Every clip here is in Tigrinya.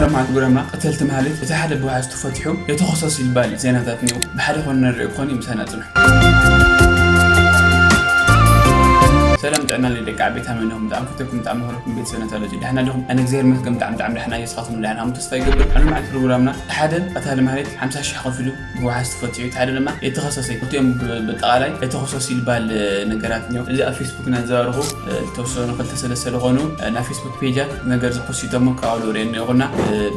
ፕሮግራምና ቀተልቲ ማህሌት እቲ ሓደ ብዋሕስ ተፈቲሑ የተኾሰስ ይባል ዜናታት እኒኦ። ብሓደ ኮነ ንርኢ ክኾን እዩ። ምሳና ጽንሑ። ሰላም ጥዕና ለይ ደቂ ዓበይታ መን ዲኹም? ብጣዕሚ ፈተኩም፣ ብጣዕሚ መኽረኩም ቤተሰብ ነታሎጂ። ደሕና ዲኹም? ኣነ እግዚኣብሔር ይመስገን ብጣዕሚ፣ ብጣዕሚ ደሕና እየ። ንስኻትኩም ደሕና ኹም ተስፋ ይገብር። ኣብ ልምዓት ፕሮግራምና ሓደ ቀታሊ ማህሌት ሓምሳ ሺሕ ከፊሉ ብዋሕስ ተፈቲሑ፣ እቲ ሓደ ድማ የተኸሰሰ። ክልቲኦም ብ-፣ ብጠቓላይ የተኸሰሱ ይባል ነገራት እኒኦ። እዚ ኣብ ፌስቡክ እናዘራረኹ ዝተወሰኑ ክልተ ሰለስተ ዝኾኑ ናብ ፌስቡክ ፔጃት ነገር ዝፖስቶሞ ካብ ኣሉ ርእየን ይኹና።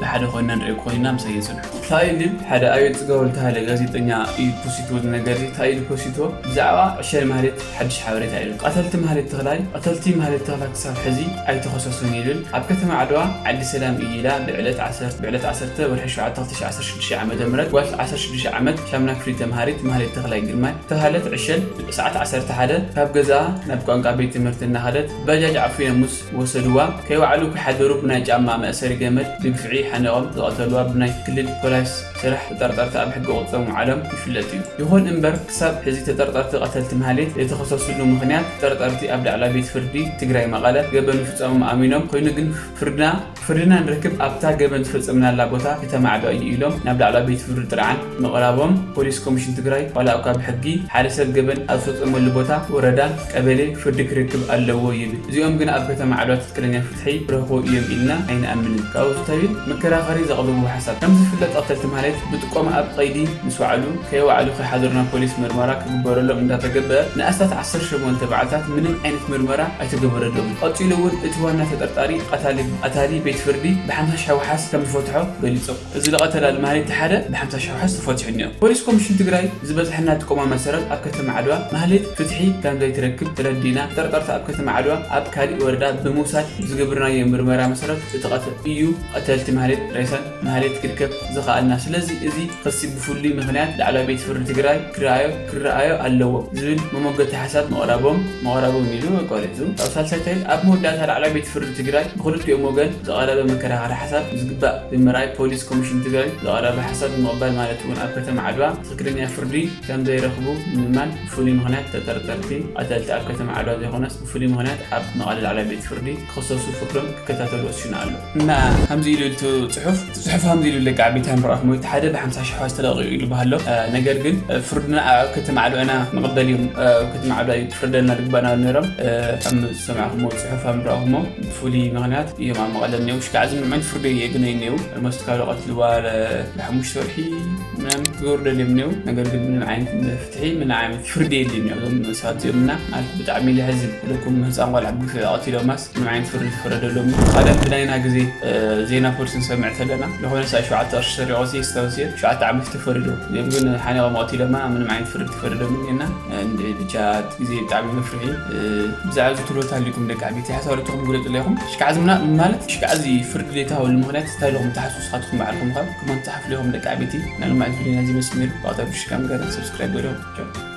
ብሓደ ኮይና ንርኢ ኮይና ምሳይ ይጽንሑ። ታይልል ሓደ ኣቤል ጽጋቡ ዝተባህለ ጋዜጠኛ እዩ ፖስቶ ነገር። ታይል ፖስቶ ብዛዕባ ዕሸል ማህሌት ሓድሽ ሓበሬታ እዩ። ቀተልቲ ማህሌት ተኽላይ፣ ቀተልቲ ማህሌት ተኽላይ ክሳብ ሕዚ ኣይተኸሰሱን ይብል። ኣብ ከተማ ዓድዋ ዓዲ ሰላም እዩ ኢላ ብዕለት ዓሰርተ፣ ብዕለት ዓሰርተ ወርሒ ሸውዓተ ክልተ ሺሕ ዓሰርተ ሽዱሽተ ዓመተ ምህረት ጓል ዓሰርተ ሽዱሽተ ዓመት ሻምና ክፍሊ ተምሃሪት ማህሌት ተኽላይ ግርማይ ተባህለት ዕሸል ሰዓት ዓሰርተ ሓደ ካብ ገዛኣ ናብ ቋንቋ ቤት ትምህርቲ እናኸደት ባጃጅ ዓፉያ ምስ ወሰድዋ፣ ከይወዓሉ ክሓደሩ ብናይ ጫማ መእሰሪ ገመድ ብግፍዒ ሓኒቖም ዝቐተልዋ ብናይ ክልል ፖሊስ ስራሕ ተጠርጠርቲ ኣብ ሕጊ ቁፅፅር ምውዓሎም ይፍለጥ እዩ። ይኹን እምበር ክሳብ ሕዚ ተጠርጠርቲ ቀተልቲ ማህሌት ዘይተኸሰሱሉ ምኽንያት ተጠርጠርቲ ኣብ ላዕለዋይ ቤት ፍርዲ ትግራይ መቐለ ገበን ምፍፃሞም ኣሚኖም ኮይኑ ግን ፍርድና ፍርድና ንረክብ ኣብታ ገበን ዝፈጸምናላ ቦታ ከተማ ዓድዋ እዩ ኢሎም ናብ ላዕለዋይ ቤት ፍርዲ ጥርዓን ምቕራቦም ፖሊስ ኮሚሽን ትግራይ ዋላ እኳ ብሕጊ ሓደ ሰብ ገበን ኣብ ዝፈጸመሉ ቦታ ወረዳ ቀበሌ ፍርዲ ክረክብ ኣለዎ ይብል። እዚኦም ግን ኣብ ከተማ ዓድዋ ትክክለኛ ፍትሒ ክረኽቡ እዮም ኢልና ኣይንኣምንን። ካብኡ ዝተብል መከራኸሪ ዘቕርቡ ሓሳብ ከም ዝፍለጥ ቀተልቲ ማህሌት ብጥቆማ ኣብ ቀይዲ ምስ ወዓሉ ከይወዓሉ ከይሓደሩ ናብ ፖሊስ ምርመራ ክግበረሎም እንዳተገበረ ንኣስታት ዓሰርተ ሸሞንተ መዓልታት ምንም ዓይነት ምርመራ ኣይተገበረሎምን። ቀጺሉ እውን እቲ ዋና ተጠርጣሪ ቀታሊ፣ ቀታሊ ቤት ፍርዲ ብሓምሳ ሺሕ ዋሕስ ከም ዝፈትሖ ገሊጹ። እዚ ዝቐተላሉ ማህሌት ሓደ ብሓምሳ ሺሕ ዋሕስ ተፈትሑ እኒኦ። ፖሊስ ኮሚሽን ትግራይ ዝበዝሐና ጥቆማ መሰረት ኣብ ከተማ ዓድዋ ማህሌት ፍትሒ ከም ዘይትረክብ ተረዲእና ተጠርጠርቲ ኣብ ከተማ ዓድዋ ኣብ ካሊእ ወረዳ ብምውሳድ ዝገብርናዮ ምርመራ መሰረት እቲ ቀተ-፣ እዩ ቀተልቲ ማህሌት ሬሳን ማህሌት ክርከብ ዝኸኣልና። ስለዚ እዚ ክሲ ብፍሉይ ምኽንያት ላዕለዋይ ቤት ፍርዲ ትግራይ ክረኣዮ፣ ክረኣዮ ኣለዎ ዝብል መሞገቲ ሓሳብ ምቕራቦም፣ ምቕራቦም ኢሉ ኣቋሪጹ። ኣብ ሳልሳይ ታይል ኣብ መወዳእታ ላዕለዋይ ቤት ፍርዲ ትግራይ ብክልቲኦም ወገን ዝቐረበ መከራኸሪ ሓሳብ ዝግባእ ብምርኣይ ፖሊስ ኮሚሽን ትግራይ ዝቐረበ ሓሳብ ብምቕባል ማለት እውን ኣብ ከተማ ዓድዋ ትኽክለኛ ፍርዲ ከም ዘይረኽቡ ብምእማን ብፍሉይ ምኽንያት ተጠርጠርቲ ቀተልቲ ኣብ ከተማ ዓድዋ ዘይኮነስ ብፍሉይ ምኽንያት ኣብ መቐለ ላዕለዋይ ቤት ፍርዲ ክኽሰሱ ፍርዶም ክከታተሉ ወሲኑ ኣሎ። እና ከምዚ ኢሉ እቲ ጽሑፍ፣ እቲ ጽሑፍ ከምዚ ኢሉ ደቂ ዓበይቲ ኣይምረኣኹም ወይ እቲ ሓደ ብሓምሳ ሺሕ ዋሕስ ተለቒቑ ኢሉ በሃሎ። እ፣ ነገር ግን፣ እ፣ ፍርድና ኣብ ከተማ ዓድዋ ኢና ንቕበል እዮም። እ፣ ኣብ ከተማ ዓድዋ እዩ ትፍርደልና ድግባና ነይሮም። እ፣ ከም ዝሰማዕኩሞ ጽሑፍ ኣይምረኣኹሞ ብፍሉይ ምኽንያት እዮም ኣብ መቐለ እኒአው። ሽካዕ እዚ ምንም ዓይነት ፍርዲ የግነዩ እኒአው። ኦልሞስት ካብ ቀትልዋ ለ-፣ ለሓሙሽተ ወርሒ ምናምን ክገብሩ ደልዮም እኒአው። ነገር ግን ምንም ዓይነት ፍትሒ፣ ምንም ዓይነት ፍርዲ የለን እዩ። እዞም ሰባት እዚኦም እና ማለት ብጣዕሚ ለሕዝን። ለኩም ህፃን ቆልዓ ብግፍዒ ቀቲሎማስ ምንም ዓይነት ፍርዲ ተፈረደሎም። ቀደም ብናይና ግዜ፣ እ፣ ዜና ፖሊስ ንሰምዕ ተለና፣ ዝኾነ ሰብ ሸውዓተ ቅርሺ ሰሪቖ ሲ ዝተወስየ ሸውዓተ ዓመት ተፈሪዱ። እዚኦም ግን ሓኒቖም ቀቲሎማ፣ ምንም ዓይነት ፍርዲ ተፈረደሎም እና፣ እ፣ እንድ-፣ ብቻ እቲ ግዜ ብጣዕሚ መፍርሒ። እ፣ ብዛዕባ እዚ ትብሎ ታሊኩም ደቂ ዓበይቲ ሓሳብ ርትኹም ግለጹ ኣለኹም። ሽካዕ ዝምና ማለት ሽካዕ እዚ ፍርዲ ዘይተሃበሉ ምኽንያት እንታይ ኢልኹም ትሓስቡ ንስኻትኩም ባዕልኹም ካብ ክመን ትሓፍሉ ኢኹም ደቂ ዓበይቲ። ናይ ልማዕት ቪድዮ ናይዚ መስል ነይሩ። ብኣታ ብሽካም ገና ሰብስክራይብ ገይሮም። ቻው።